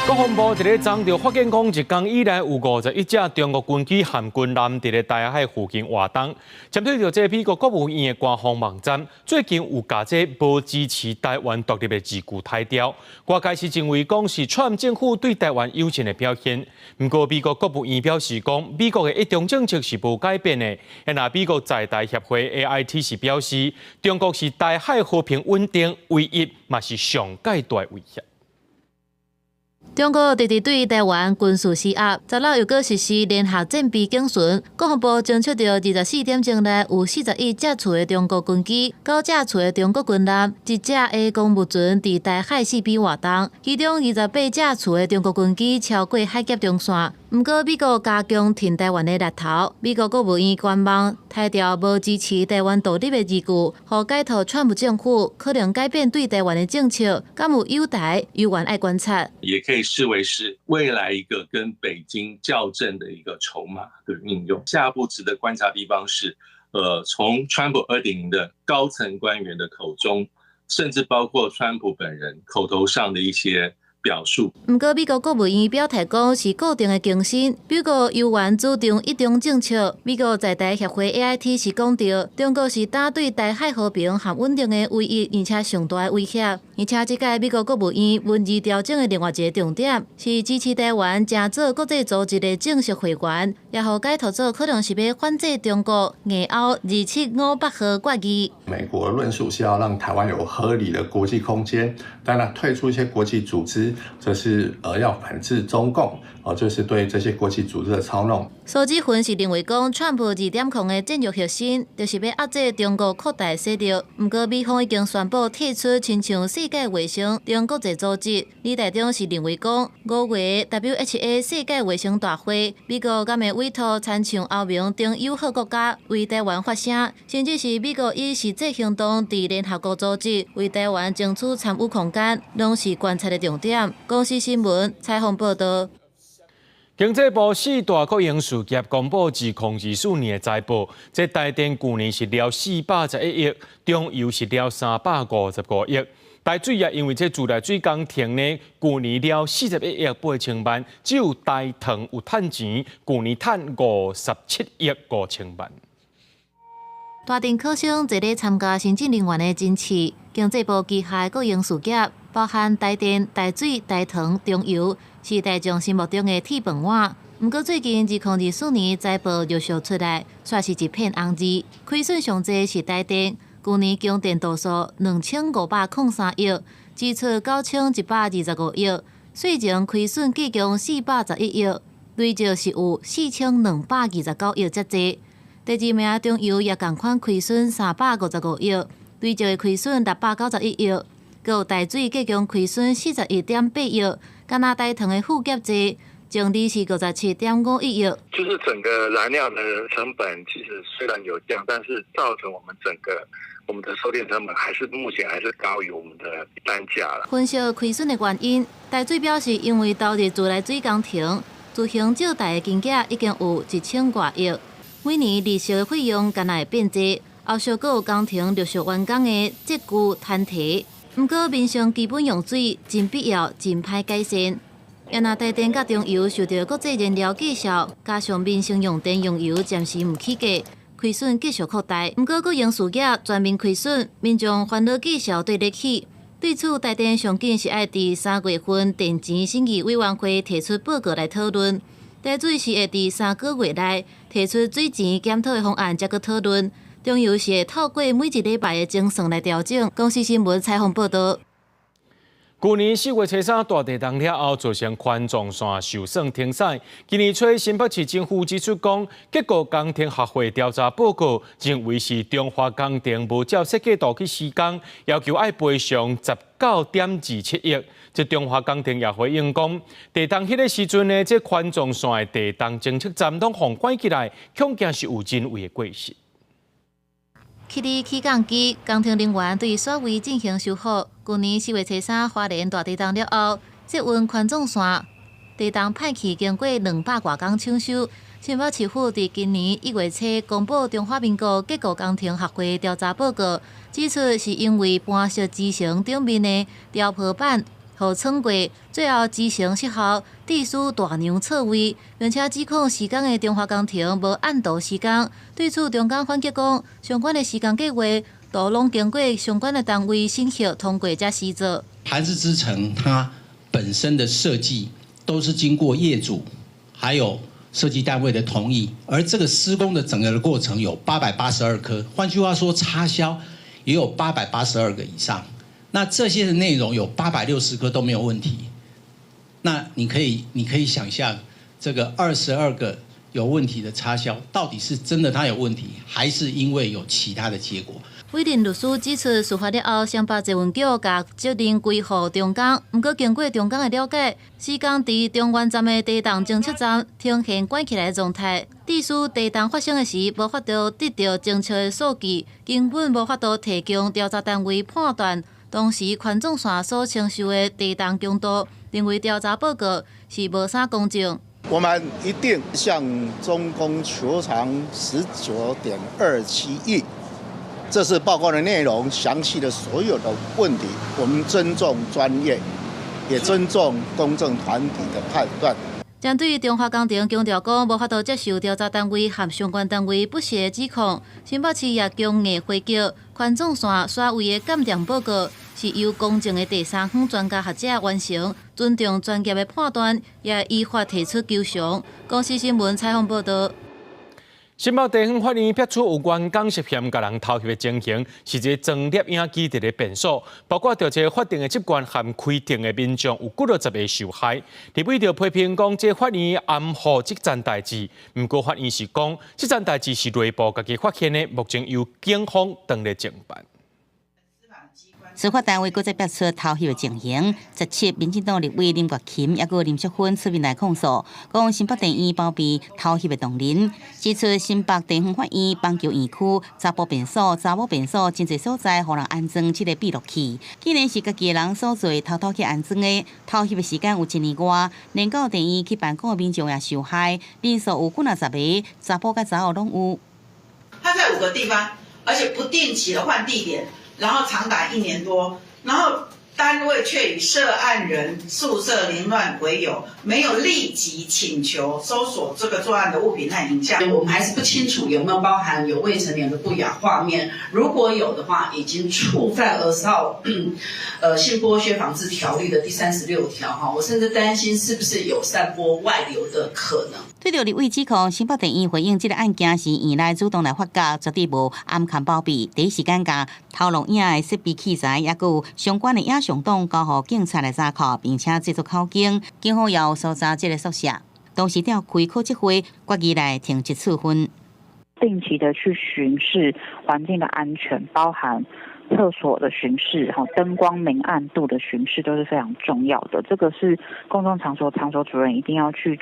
國防部佇咧昨著發現講，一工以來有51隻中國軍機和軍艦佇咧台海附近活動。針對著這美國國務院的官方網站，最近有共這無支持台灣獨立的字句剔掉。外界是認為講是川普政府對台灣友善的表現。毋過美國國務院表示講，美國的一中政策是無改變的。若美國在台協會 AIT 是表示，中國是台海和平穩定唯一，嘛是上蓋大威脅。中國直直對台灣軍事施壓，16又閣實施聯合戰備警巡。國防部偵測著24點鐘內有41隻次的中國軍機、9隻次的中國軍艦、1隻的公務船佇台海四邊活動，其中28隻次的中國軍機超過海峽中線。毋過美國加強挺台灣的力頭，美國國務院官網剔掉無支持台灣獨立的字句，予解讀川普政府可能改變對台灣的政策，敢有友台猶原愛觀察。也可以視為是未來一個跟北京較真的一個籌碼的運用。下一步值得觀察的地方是，從川普2.0的高層官員的口中，甚至包括川普本人口頭上的一些表述。毋過美國國務院表態講是固定的更新，美國猶原主張一中政策。美國在台協會 AIT 是講著，中國是打對台海和平和穩定的唯一而且上大的威脅。而且這屆美國國務院文字調整的另外一個重點是支持台灣成做國際組織的正式會員，也予解讀做可能是欲反制中國硬拗2758號決議。美國論述是要讓台灣有合理的國際空間，當然退出一些國際組織，則是要反制中共，哦，就是對這些國際組織的操弄。蘇志芬是認為講，川普2.0的戰略核心就是欲壓制中國擴大勢力。毋過美方已經宣布退出親像世界衛生等國際組織。李台長是認為講，5月 WHA 世界衛生大會，美國敢會委託親像歐盟等友好國家為台灣發聲，甚至是美國以實際行動佇聯合國組織為台灣爭取參與空間，攏是觀察的重點。公視新聞採訪報導。經濟部四大國營事業公布2024年的財報，這台電舊年是了411億，中油是了355億。台水也因為這自來水工程呢，舊年了41億8千萬，只有台糖有趁錢，舊年趁57億5千萬。大電考生坐咧參加行政人員的甄試，經濟部旗下的國營事業，包含台電、台水、台糖、中油，是大眾心目中的鐵飯碗。毋過最近2024年財報陸續出來，卻是一片紅字，虧損上濟是台電，舊年供電度數2503億，支出9125億，稅前虧損計共411億，累積是有4229億遮濟。第二名中油也仝款虧損355億，累積的虧損691億，閣有台水計共虧損41.8億，干焦台糖的負債濟，淨利是57.51億。就是整個燃料的成本其實雖然有降，但是造成我們整個我們的售電成本還是目前還是高於我們的單價啦。分析虧損的原因，台水表示因為投入自來水工程，自行借貸的金額已經有1000外億。每年利息的費用敢若會變濟，後續閣有工程陸續完工的積舊攤提。毋過民生基本用水真必要，真歹改善。也若台電佮中油受著國際燃料價數，加上民生用電用油暫時毋起價，虧損繼續擴大。毋過國營事業全面虧損，民眾煩惱繼續對得起。對此，台電上緊是愛佇3月份電錢審議委員會提出報告來討論。台水是會佇3個月內提出水錢檢討的方案，才閣討論。中油是會透過每一禮拜的精算來調整。公視新聞採訪報導。舊年4月初三大地動了後，造成環狀線受損停駛。今年初新北市政府指出講，結構工程學會調查報告認為是中華工程無照設計圖去施工，要求愛賠償19.27億。這中華工程也回應講，地動彼个時陣呢，這環狀線的地動偵測站攏予關起來，恐驚是有人為的過失。起佇起降機，工程人員對所位進行修復。舊年4月初三，花蓮大地動了後，捷運環狀線地動歹去，經過200外工搶修。新北市府佇今年1月初公布中華民國結構工程學會調查報告，指出是因為盤石支承頂面的調坡板予穿過，最後支承失效，致使大梁錯位，並且指控施工的中華工程無按圖施工。對此，中鋼反擊講，相關的施工計劃都攏經過相關的單位審核通過才施做。盤石支承它本身的設計都是經過業主還有設計單位的同意，而這個施工的整個的過程有882顆，換句話說，插銷也有882個以上。那這些的內容有860顆都沒有問題，那你可以想象，這個22個有問題的插銷，到底是真的它有問題，還是因為有其他的結果？委任律師指出，事發了後，新北捷運局共責任歸予中鋼，毋過經過中鋼的了解，施工佇中原站的地動偵測站呈現關起來的狀態，致使地動發生的時無法度得著精確的數據，根本無法度提供調查單位判斷當時環狀線所承受的地動強度，認為調查報告是無啥公正。我們一定向中工求償19.27億，這是報告的內容，詳細的所有的問題，我們尊重專業，也尊重公正團體的判斷。針對中華工程強調講，無法度接受調查單位和相關單位不實的指控，新北市也強硬回擊，環狀線所謂的鑑定報告是由公正的第三方專家學者完成，尊重專業的判斷，也依法提出求償。公視新聞採訪報導。新北地方法院辟出有員工涉嫌共人偷翕的情形，是這裝攝影機佇咧變數，包括著這法定的職權和開庭的民眾有幾若十个受害。立委就批評講，這法院掩護這件代誌，毋過法院是講，這件代誌是內部家己發現的，目前由警方當咧偵辦。司法單位閣再辟出偷翕的情形，17民進黨立委林月琴抑閣林淑芬出面來控訴，講新北地院包庇偷翕的同仁，指出新北地方法院板橋院區查埔便所、查某便所真濟所在，予人安裝這个閉錄器，竟然是家己的人所做，偷偷去安裝的，偷翕的時間有一年外，連到地院去辦公的民眾也受害，人數有幾若十个，查埔佮查某攏有。他在五個地方，而且不定期的換地點。然後長達一年多，然後單位卻以涉案人宿舍凌亂為由，沒有立即請求搜索這個作案的物品和影像。我們還是不清楚有沒有包含有未成年的不雅畫面。如果有的話，已經觸犯兒少性剝削防治條例的第36條。哈，我甚至擔心是不是有散播外流的可能。對著立委指控，新北地院回應，這个案件是院內主動來發覺，絕對無掩藏包庇。第一時間共偷錄影的設備器材，抑閣有相關的影像檔交予警察來查扣，並且製作口供。警方也有搜查這个宿舍，同時召開考績會，決議來停職處分。定期的去巡視環境的安全，包含廁所的巡視、哈燈光明暗度的巡視都是非常重要的。這個是公眾場所場所主人一定要去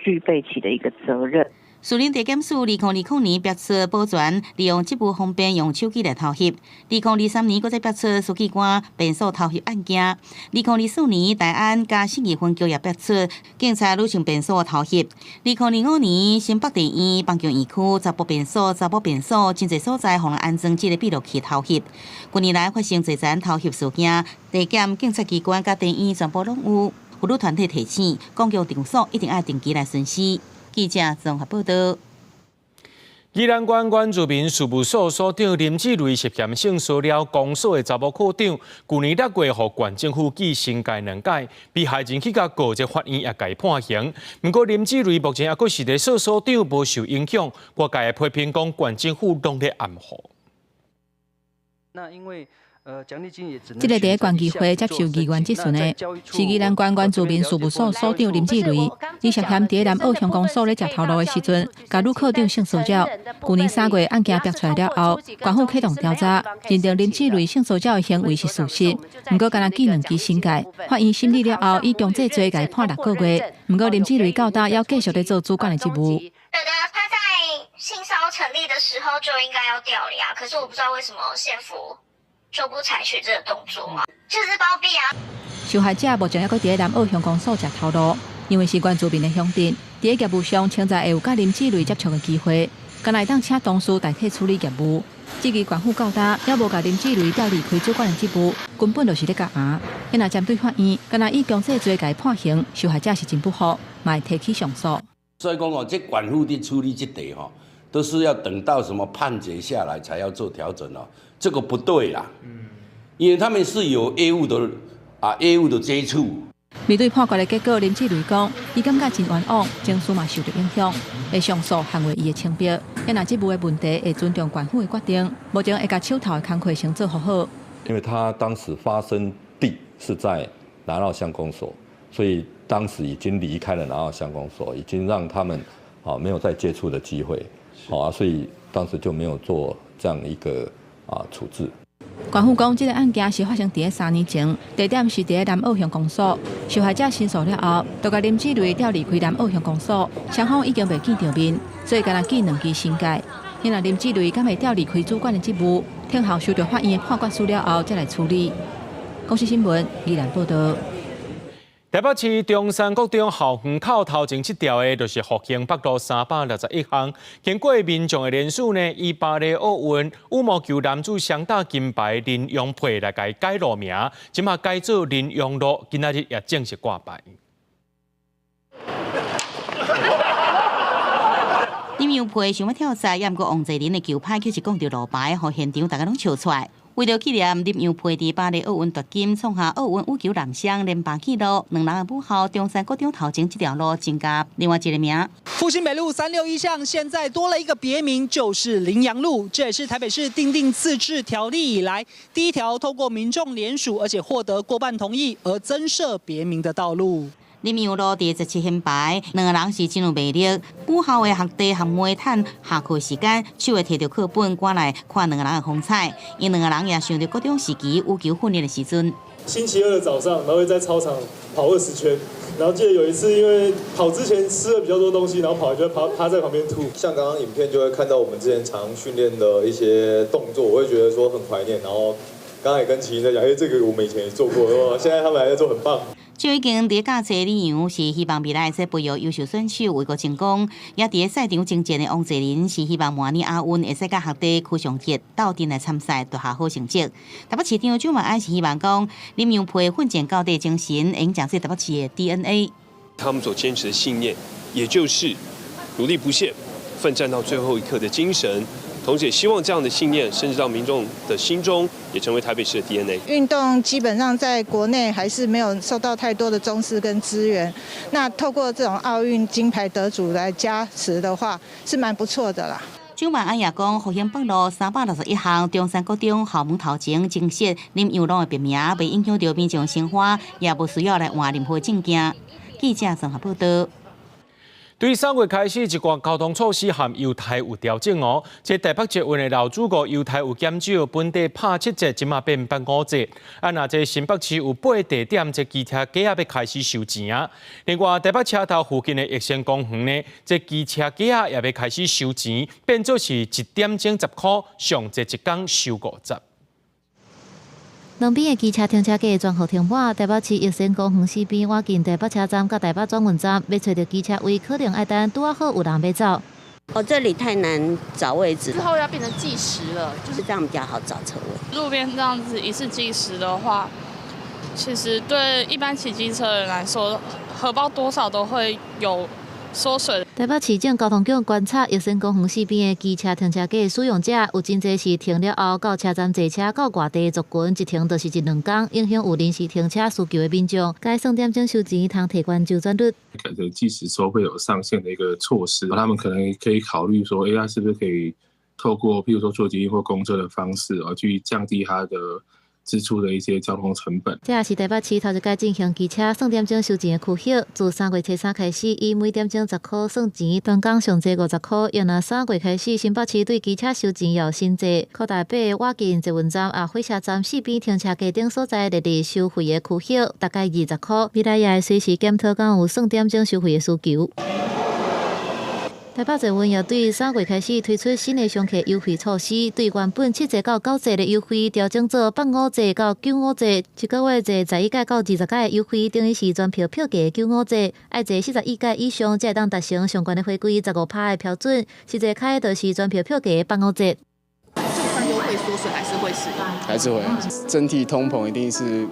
具備起的一個責任。士林地檢署2020年爆出保全利用職務方便用手機來偷翕。2023年，閣再爆出書記官便所偷翕案件。2024年，大安佮信義分局也爆出警察女性便所偷翕。2025年，新北地院板橋院區查埔便所、查某便所真濟所在，予人安裝這个閉路器偷翕。近年來發生濟層偷翕事件，地檢、警察機關佮地院全部攏有。婦女團體提醒，公共場所一定愛定期來巡視。記者綜合報道。宜蘭縣原住民事務所所長林志雷涉嫌性騷擾公所的查某科長，舊年6月予縣政府記申誡兩屆，被害人去共告這法院也共判刑。毋過林志雷目前猶閣是佇所所長，無受影響。外界批評講縣政府攏咧掩護。那因為這个佇咧縣議會接受議員質詢的，是宜蘭縣原住民事務所所長林志雷，伊涉嫌佇咧南澳鄉公所咧食頭路的時陣，共女課長性騷擾。舊年3月案件爆出來了後，縣府啟動調查，認定林志雷性騷擾的行為是事實。毋過，干焦記兩支申誡，法院審理了後，以強制罪共伊判6個月。毋過林志雷到今猶繼續咧做主管的職務。覺得他在性騷成立的時候就應該要調離啊，可是我不知道為什麼縣府就不採取這個動作啊，就是包庇啊。受害者目前猶閣佇咧南澳鄉公所食頭路，因為是原住民的鄉鎮，佇咧業務上潛在會有佮林志雷接觸的機會，敢若會當請同事代替處理業務。至於縣府到今猶無共林志雷調離開主管的職務，根本就是咧共壓。若針對法院，敢若以強制罪共伊判刑，受害者是真不服，嘛會提起上訴。所以講哦，這縣府佇處理這題吼，都是要等到什麼判決下來才要做調整哦，這個不對啦。因為他們是有業務的啊，業務的接觸。面對判決的結果，林志雷講，伊感覺真冤枉，情緒嘛受著影響，會上訴捍衛伊的清白。若職務的問題，會尊重縣府的決定，目前會共手頭的工課先做予好。因為他當時發生地是在南澳鄉公所，所以當時已經離開了南澳鄉公所，已經讓他們啊沒有再接觸的機會，好啊，所以當時就沒有做這樣一個啊處置。縣府講，這个案件是發生佇咧3年前，地點是佇咧南澳鄉公所。受害者申訴了後，就共林志雷調離開南澳鄉公所，雙方已經袂見著面，所以干焦記兩支申誡。若林志雷敢會調離開主管的職務，聽候收著法院的判決書了後，才來處理。公視新聞，宜蘭報道。台北市中山國中校園口頭前這條的，就是復興北路361巷。經過民眾的聯署呢，以巴黎奧運羽毛球男子雙打金牌林洋配來共伊改路名，這馬改做林洋路，今仔日也正式掛牌。林洋配想欲跳賽，也毋過王齊麟的球拍卻是講著路牌，予現場大家攏笑出來。為著紀念林洋配佇巴黎奧運奪金，創下奧運羽球男雙連霸紀錄，兩人的母校中山國中頭前這條路增加另外一個名。復興北路361巷現在多了一個別名，就是林洋路。這也是台北市訂定自治條例以來第一條透過民眾聯署，而且獲得過半同意而增設別名的道路。林洋路佇17號牌，兩个人是真有魅力。母校的學弟學妹趁下課時間，手會提著課本，趕來看兩个人的風采。𪜶兩个人也想著國中時期羽球訓練的時陣。星期二的早上，然後會在操場跑20圈，然後記得有一次，因為跑之前吃了比較多東西，然後跑就趴在旁邊吐。像剛剛影片就會看到我們之前常訓練的一些動作，我會覺得說很懷念。然後剛剛也跟齊英在講，這個我們以前也做過，現在他們還在做，很棒。就已經佇教冊李洋是希望未來會使培育優秀選手為國爭光，也佇咧賽場征戰的王齊麟是希望明年亞運會使佮學弟柯尚哲鬥陣來參賽，奪下好成績。台北市長蔣萬安是希望講林洋配奮戰到底精神，會當做台北市的 DNA。他們所堅持的信念，也就是努力不懈、奮戰到最後一刻的精神，同時也希望這樣的信念深植到民眾的心中，也成為台北市的 DNA。運動基本上在國內還是沒有受到太多的重視跟資源，那透過這種奧運金牌得主來加持的話，是蠻不錯的啦。蔣萬安也講，復興北路361巷中山國中校門頭前增設林洋路的別名，袂影響著民眾生活，也無需要來換任何證件。記者綜合報道。對3月開始，一寡交通措施和優待有調整哦。這台北捷運的老主顧優待有減少，本地拍7折，這馬變8.5折。啊，若這新北市有八個地點，這機車價仔欲開始收錢啊。另外，台北車頭附近的益生公園呢，這機車價仔也欲開始收錢，變做是1點鐘10箍，上濟一工收50。兩邊的機車停車格全予停滿，台北市益生公園四邊，倚近台北車站佮台北轉運站，欲揣著機車位，可能愛等拄仔好有人欲走。哦，這裡太難找位置，之後要變成計時了，就是這樣比較好找車位。路邊這樣子一次計時的話，其實對一般騎機車的人來說，荷包多少都會有縮水。台北市政交通局觀察益生公園四邊的機車停車格使用者，有真濟是停了後到車站坐車到外地族群，一停就是一兩工，影響有臨時停車需求的民眾。改算點鐘收錢，通提懸周轉率。改成計時收費有上限的一個措施，他們可能可以考慮說，欸，是不是可以透過譬如說坐捷運或公車的方式，而去降低它的支出的一些交通成本。這也是台北市頭一擺進行機車算點鐘收錢的區域，自3月初3開始，以每點鐘10箍算錢，單工上濟50箍。又若3月開始，新北市對機車收錢有新制，擴大八倚近捷運站啊火車站四邊停車格等所在列入收費的區域，大概20箍。未來也會隨時檢討，敢有算點鐘收費的需求。台北捷運也對3月開始推出新的商客優惠措施，對原本7折到9折的優惠調整做8.5折到9.5折，一個月坐11改到20改的優惠，等於是全票票價9.5折。愛坐41改以上，才會當達成上懸的回歸15%的標準，實際開就是全票票價8.5折。就算優惠縮水，還是會使用？還是會，整體通膨一定是。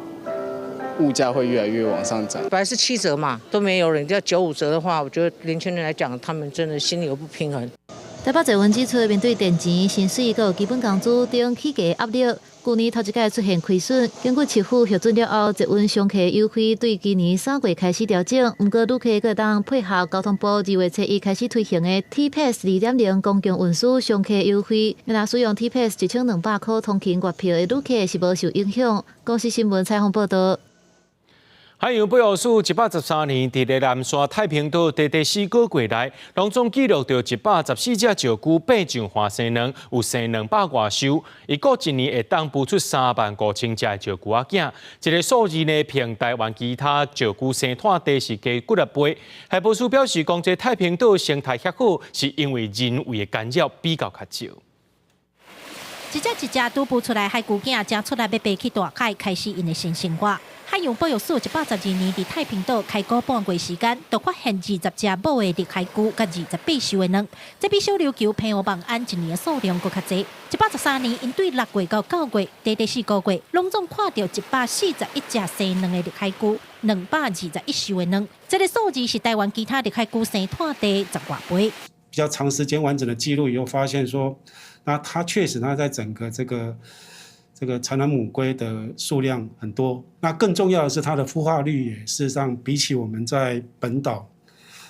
物價會越來越往上漲。本來是7折嘛，都沒有人，要9.5折的話，我覺得年輕人來講，他們真的心裡有不平衡。台北捷運指出，面對電錢、薪水閣有基本工資等起價壓力，舊年頭一擺出現虧損。根據市府核准了後，捷運商客優惠對今年3月開始調整。毋過旅客閣會當配合交通部2月初1開始推行的 T Pass 2.0公共運輸商客優惠，若使用 T Pass 1200箍通勤月票的旅客是無受影響。公視新聞採訪報道。海洋保育署113年，佇咧南沙太平島短短4個月內，攏總記錄著114隻石龜爬上花生卵，有生200外壽。預估一年會當孵出3萬5千隻的石龜仔囝。這个數字呢，比台灣其他石龜生態地是加幾若倍。海保署表示，講這太平島生態遐好，是因為人為的干擾比較較少。一隻一隻拄孵出來海龜囝，正出來欲爬去大海，開始𪜶的新生活。海洋保育署112年佇太平島開鼓半月時間，就發現20隻母的綠海龜佮28獸的卵。這比小琉球澎湖望安一年的數量閣較濟。113年，𪜶對6月到9月，短短4個月，攏總看著141隻生卵的綠海龜，221獸的卵。這个數字是台灣其他綠海龜生態地10外倍。比較長時間完整的記錄以後，發現說，那它確實它在整個這個產卵母龜的數量很多。那更重要的是，它的孵化率也事實上比起我們在本島，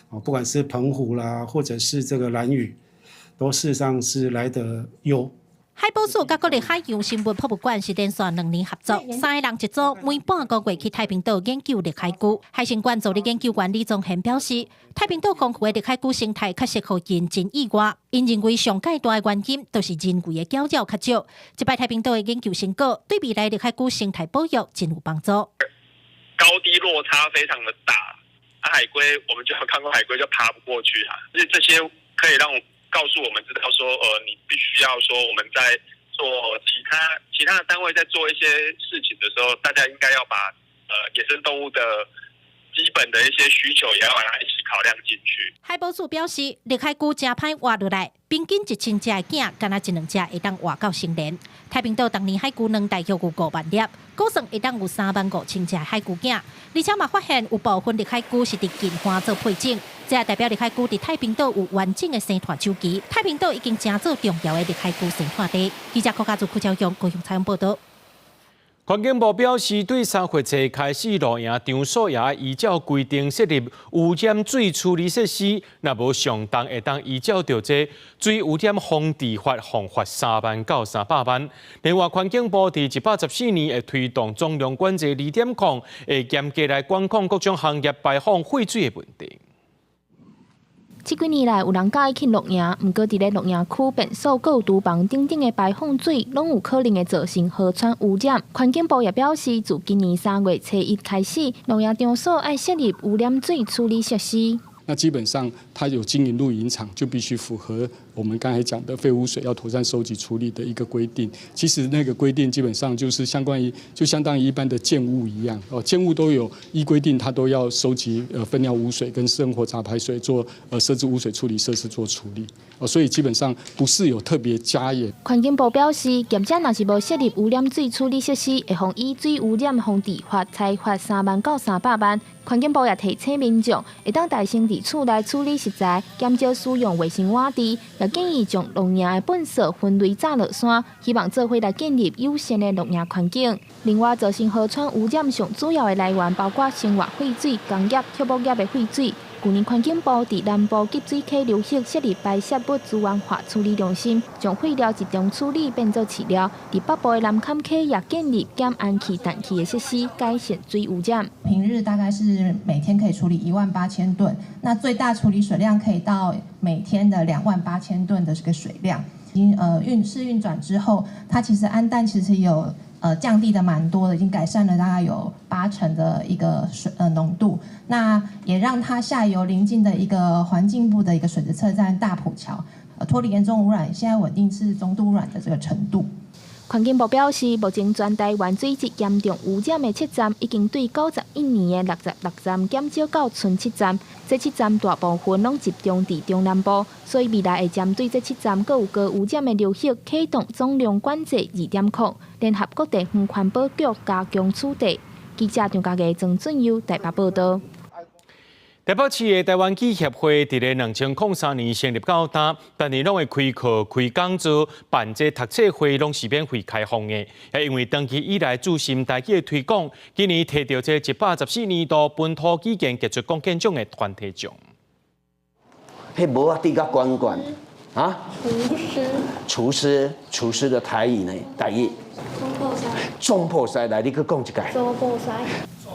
哦，不管是澎湖啦，或者是這個蘭嶼，都事實上是來得優。海保署佮國立海洋生物博物館是連續2年合作，三个人一組，每半個月去太平島研究綠海龜。海生館助理研究員李宗賢表示，太平島豐富的綠海龜生態確實予𪜶真意外。𪜶認為上蓋大的原因，就是人為的攪擾較少。這擺太平島的研究成果，對未來綠海龜生態保育真有幫助。高低落差非常的大，啊，海龜我們就有看過海龜就爬不過去啊，所以這些可以讓告訴我們知道說，你必須要說我們在做其他的單位在做一些事情的時候，大家應該要把野生動物的基本的一些需求也要把它一起考量進去。海保署表示，綠海龜誠歹活落來，平均1000隻的囝，干焦一兩隻會當活到成年。太平島逐年海龜卵大約有5萬粒，估算會當有3萬5千隻海龜囝。而且嘛發現有部分綠海龜是佇近岸做配種，這也代表綠海龜佇太平島有完整的生態週期。太平島已經成做重要的綠海龜生態地。記者郭家祖、柯昭雄高雄採訪報導。環境部表示，對3月初開始，露營場所也依照規定設立污染水處理設施，若無上當會當依照著這水污染防治法，罰款3萬到300萬。另外，環境部佇114年會推動總量管制2.0，會嚴格來管控各種行業排放廢水的問題。這幾年來，有人佮意去露營，毋過佇咧露營區便所、閣有廚房等等的排放水，攏有可能會造成河川污染。環境部也表示，自今年3月初一開始，露營場所愛設立污染水處理設施。那基本上，它有經營露營場，就必須符合我們剛才講的廢污水要妥善收集處理的一個規定。其實那個規定基本上就是相關於，就相當於一般的建物一樣，哦，建物都有依規定，它都要收集糞尿污水跟生活雜排水做設置污水處理設施做處理。哦，所以基本上不是有特別加嚴。環境部表示，業者若是無設立污染水處理設施，會予依水污染防治法裁罰3萬到300萬。環境部也提醒民眾，會當代先佇厝內處理食材，減少使用衛生碗匙，也建議將露營的糞掃分類紮落山，希望做伙來建立友善的露營環境。另外，造成河川污染上主要的來源包括生活廢水、工業、畜牧業的廢水。去年環境部佇南部集水溪流域設立排泄物資源化處理中心，將廢料集中處理變做飼料。佇北部的南崁溪也建立減氨氣氮氣的設施，改善水污染。平日大概是每天可以處理18,000噸，那最大處理水量可以到每天的28,000噸的這個水量。已經運試運轉之後，它其實氨氮其實有降低的蠻多的，已經改善了大概有8成的一個水濃度。那也讓它下游鄰近的一個環境部的一個水質測站大埔橋脫離嚴重污染，現在穩定是中度污染的這個程度。環境部表示，目前全台灣水質嚴重污染的七站，已經對91年的66站減少到賰7站。這7站大部分攏集中佇中南部，所以未來會針對這7站閣有高污染的流域，啟動總量管制2.0，聯合各地方環保局加強取締。記者張家義、曾俊佑台北報導。台北市的台灣語協會佇咧2003年成立到今，逐年攏會開課、開講座、辦這讀冊會，攏是免費開放的。也因為長期以來注心台語的推廣，今年提著這114年度本土語言傑出貢獻獎的團體獎。彼帽仔戴較懸懸啊？廚師。廚師，廚師的台語呢？台語。總鋪師。總鋪師，來，你閣講一擺。總鋪師。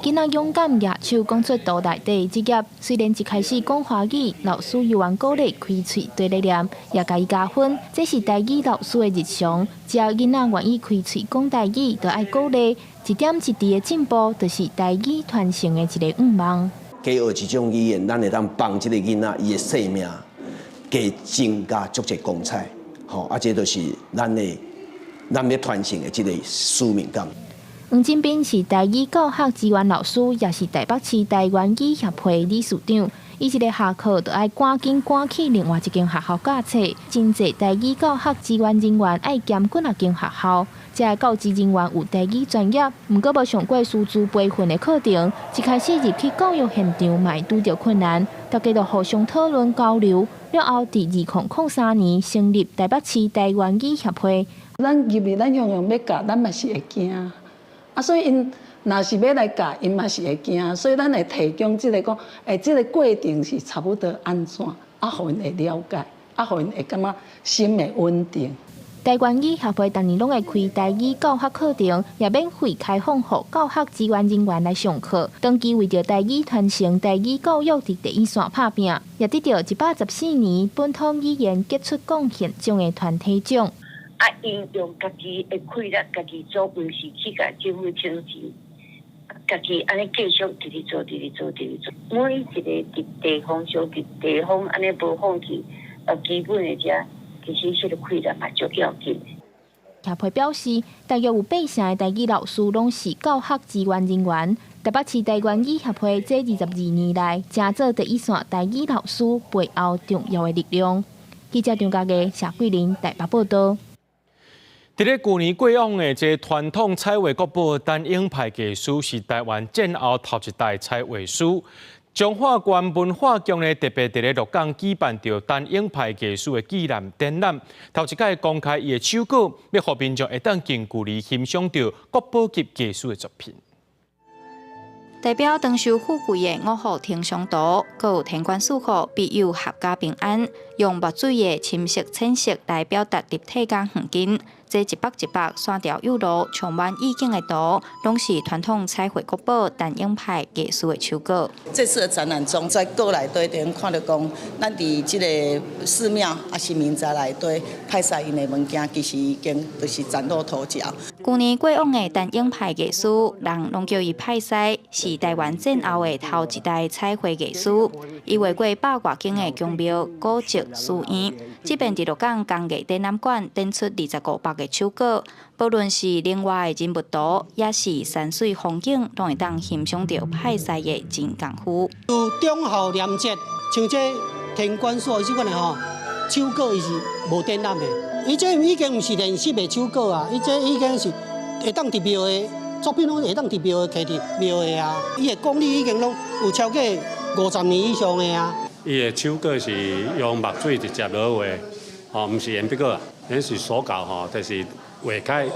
囡仔勇敢舉手講出肚內底的職業，雖然一開始講華語，老師猶原鼓勵開喙綴咧念，也共伊加分。這是台語老師的日常。只要囡仔願意開喙講台語，就愛鼓勵。一點一滴的進步，就是台語傳承的一个願望。加學這種語言，咱會當幫這个囡仔伊的生命加增加足濟光彩。吼，啊，這就是咱的咱欲傳承的這个使命感。黃金斌是台語教學資源老師，也是台北市台灣語協會理事長。伊一个下課就愛趕緊趕去另外一間學校教冊。真濟台語教學資源人員愛兼幾若間學校，這个教職人員有台語專業，毋過無上過師資培訓的課程，一開始入去教育現場嘛會拄著困難，大家就互相討論交流。了後，佇2003年成立台北市台灣語協會。咱入去，咱樣樣欲教，咱嘛是會驚。啊，所以𪜶若是欲來教，𪜶嘛是會驚，所以咱會提供這个講，欸，這个過程是差不多按怎，啊，予𪜶會了解，啊，予𪜶會感覺心會穩定。台灣語協會逐年攏會開台語教學課程，也免費開放予教學資源人員來上課。長期為著台語傳承、台語教育佇第一線拍拚，也得著114年本土語言傑出貢獻獎的團體獎。啊！𪜶用家己的氣力，家己做，毋是去共政府請錢，家己按呢繼續直直做，直直做，直直做。每一个佇地方上，佇地方按呢無放棄，基本的遮，其實這个氣力嘛足要緊。協會表示，大約有八成的台語老師攏是教學支援人員。台北市台灣語協會這22年來，誠做第一線台語老師背後重要的力量。記者張家藝、謝桂林台北報道。佇咧舊年過往的這傳統彩畫國寶陳永派藝師是台灣戰後頭一代彩畫師。彰化縣文化局呢特別佇咧鹿港舉辦著陳永派藝師的紀念展覽，頭一擺公開伊的手稿，欲予民眾會當近距離欣賞著國寶級藝師的作品。代表長壽富貴的五福呈祥圖，閣有天官賜福庇佑闔家平安，用墨水的深色、淺色來表達立體佮遠近。這一幅一幅線條有路、充滿意境的圖，攏是傳統彩繪國寶陳永派藝師的手稿。這次的展覽中，在閣內底頂看著講，咱佇這个寺廟抑是民宅內底派曬𪜶的物件，其實已經就是嶄露頭角。舊年過往的陳永派藝師，人攏叫伊派師，是台灣戰後的頭一代彩繪藝師。伊畫過百外間的宮廟、古蹟、寺院。這遍佇鹿港工藝展覽館展出25幅的手稿，無論是另外的人物圖，抑是山水風景，攏會當欣賞著派師的真功夫。有忠孝廉節，像這天官賜這款的吼，手稿伊是無展覽的，伊這已經毋是練習的手稿啊，伊這已經是會當佇廟的作品，攏會當佇廟的摕佇廟的啊，伊的功力已經攏有超過50年以上的啊。伊的手稿是用墨水直接落畫，吼，毋是鉛筆稿啊，咱是手稿吼，就是畫開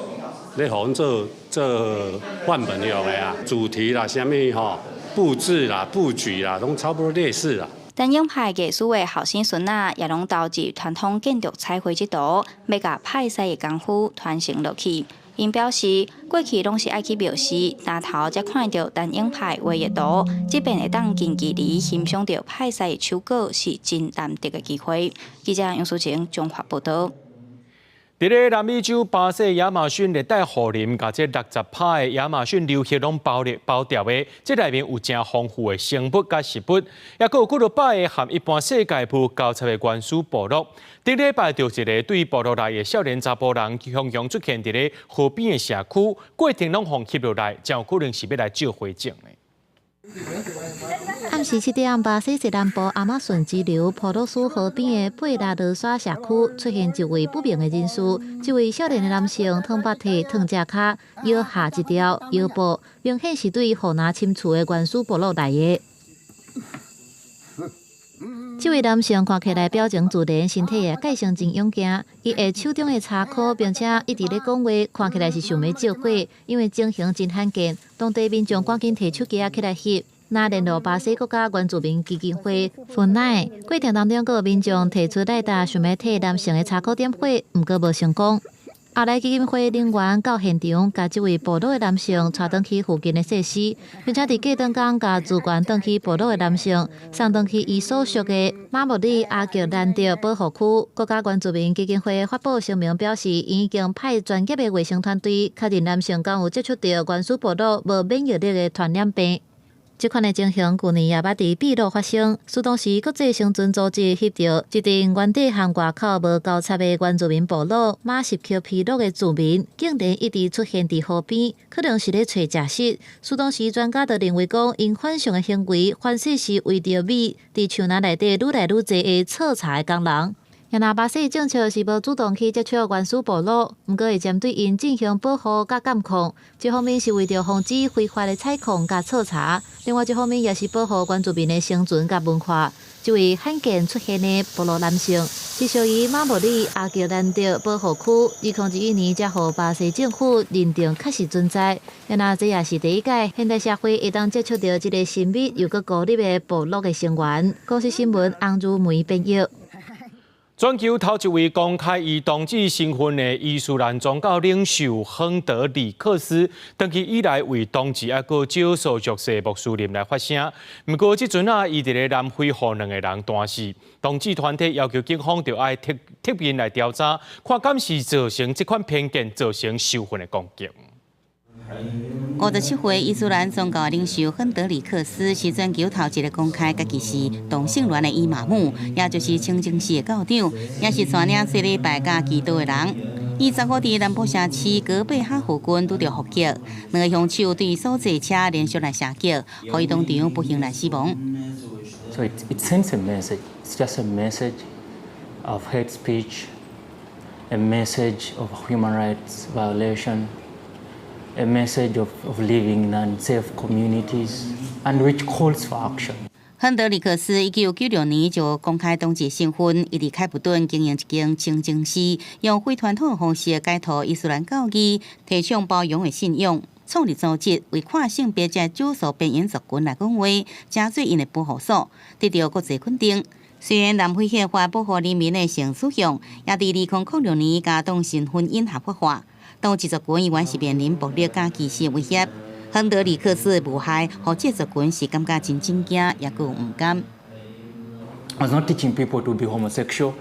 咧，予阮做做範本用的啊，主題啦，啥物吼，佈置啦、佈局啦，攏差不多類似啦。陳永派藝師的後生孫仔也攏投入傳統建築彩繪這途，欲共派師的功夫傳承落去。𪜶表示，過去攏是愛去廟寺，擔頭才看著陳永派畫的圖，這遍會當近距離欣賞著派師的手稿，是真難得的機會。記者楊淑晴綜合報導。佇咧南美洲巴西亞馬遜熱帶雨林，共這60%的亞馬遜流域攏包咧包掉的，這內面有誠豐富的生物佮食物，抑閣有幾若百个和一般世界無交叉的原始部落。頂禮拜就一个對部落內的少年查埔人，雄雄出現佇咧河邊的社區，過程攏予翕落來，誠有可能是欲來借火種的。暗時7點，巴西西南部亞馬遜支流普魯斯河邊的貝拉羅沙社區出現一位不明的人士，這位少年的男性褪腹體、褪隻跤，腰下一條腰布，明顯是對河南深處的原始部落來的。這位男性看起來表情自然，身體也個性真勇健。伊下手中的柴箍，並且一直咧講話，看起來是想欲借火，因為情形真罕見。當地民眾趕緊提手機仔起來翕。那聯絡巴西國家原住民基金會 FUNAI 過程當中，閣有民眾提出來搭，想欲替男性的柴箍點火，毋過無成功。後來基金會人員到現場，共這位部落的男性帶轉去附近的設施，並且佇隔轉工共資源轉去部落的男性送轉去伊所屬的馬莫里阿格蘭德保護區。國家原住民基金會發布聲明表示，已經派專業的衛生團隊確認男性敢有接觸著原始部落無免疫力的傳染病。這款的情形，舊年也捌佇秘魯發生。事當時國際生存組織翕著一陣原地和外口無交叉的原住民部落馬什克皮洛的住民，竟然一直出現佇河邊，可能是咧揣食食。事當時專家就認為講，𪜶反常的行為，反正是為著米，佇樹林內底愈來愈濟的採茶的工人。若巴西政策是無主動去接觸原始部落，毋過會針對𪜶進行保護佮監控。一方面是為著防止非法的採礦佮採茶，另外一方面也是保護原住民的生存佮文化。這位罕見出現的部落男性，是屬於馬莫里阿格蘭德保護區，2021年才予巴西政府認定確實存在。若這也是第一擺現代社會會當接觸著這个神秘又閣孤立的部落的成員。公視新聞洪如梅編譯。全球頭一位公開伊同志身份的伊斯蘭宗教領袖亨德里克斯，長期以來為同志抑閣少數弱勢穆斯林來發聲。毋過這陣仔，伊佇咧南非予兩个人彈死，同志團體要求警方著愛特特面來調查，看敢是造成這款偏見造成仇恨的攻擊。 57歲伊斯蘭宗教領袖亨德里克斯是全球頭一个公開家己是同性戀的伊瑪目，也就是清真寺的教長，也是帶領做禮拜佮祈禱的人。伊十五佇南部城市戈貝哈附近拄著伏擊，兩个兇手對所坐車連續來射擊，予伊當場不幸來死亡。 So it sends a message. It's just a message of hate speech, a message of human rights violation, a message of living in unsafe communities, and which calls for action. 亨德里克斯1996年就公開同志身份，伊佇開普敦經營一間清真寺，用非傳統的方式解套伊斯蘭教義，提倡包容的信仰，創立組織為跨性別者少數邊緣族群來講話，成做𪜶的保護所，得到國際肯定。雖然南非憲法保護人民的性取向，也佇2006年共同性婚姻合法化，同志族群依然是面臨暴力佮歧視威脅。亨德里克斯的遇害，予這族群是感覺真震驚，也閣有毋甘。 Was not teaching people to be homosexual,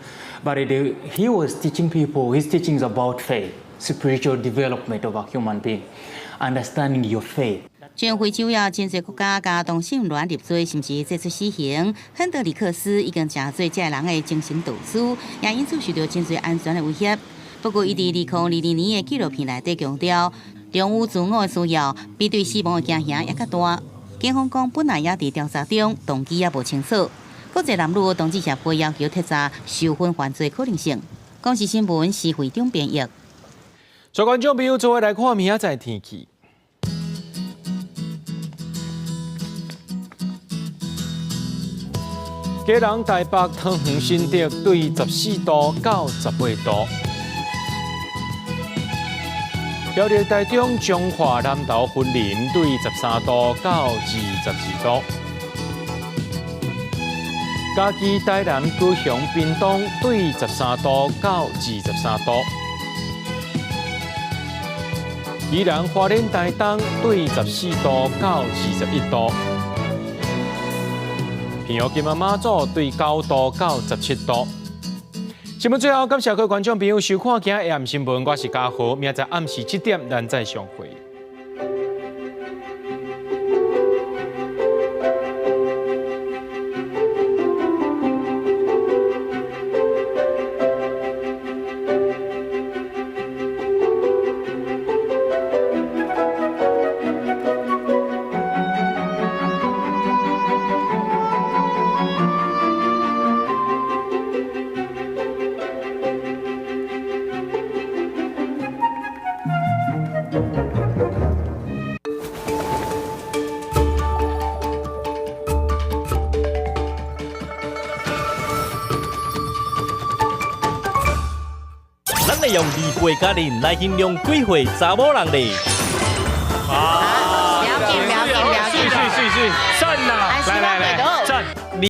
but he was teaching people, his teachings about faith, spiritual development of a human being, understanding your faith. 全非洲也真濟國家共同性戀入罪，甚至祭出死刑。亨德里克斯已經成做這个人的精神導師，也因此受到真濟安全的威脅。不過，伊佇2022年的紀錄片內底強調，忠於自我的需要比對死亡的驚嚇猶較大。警方講，本來也佇調查中，動機也無清楚。國際男女同志協會要求徹查受婚犯罪可能性。公視新聞施會長編譯。所觀眾朋友，做伙來看明仔載天氣。基隆、台北、桃園、新竹對14度到18度。苗栗、台中、彰化、南投、雲林對13度到22度。嘉義、台南、高雄、屏東對13度到23度。宜蘭、花蓮、台東對14度到21度。屏東、金門、馬祖對9度到17度。新聞最後，感謝各位觀眾朋友收看今日下暗新聞，我是嘉豪，明仔載暗時7點，咱再相會。咱會用2歲佳人來形容幾歲查某人咧？啊！不要緊，不要緊，不要緊，是是是是，讚啦！來來來，讚。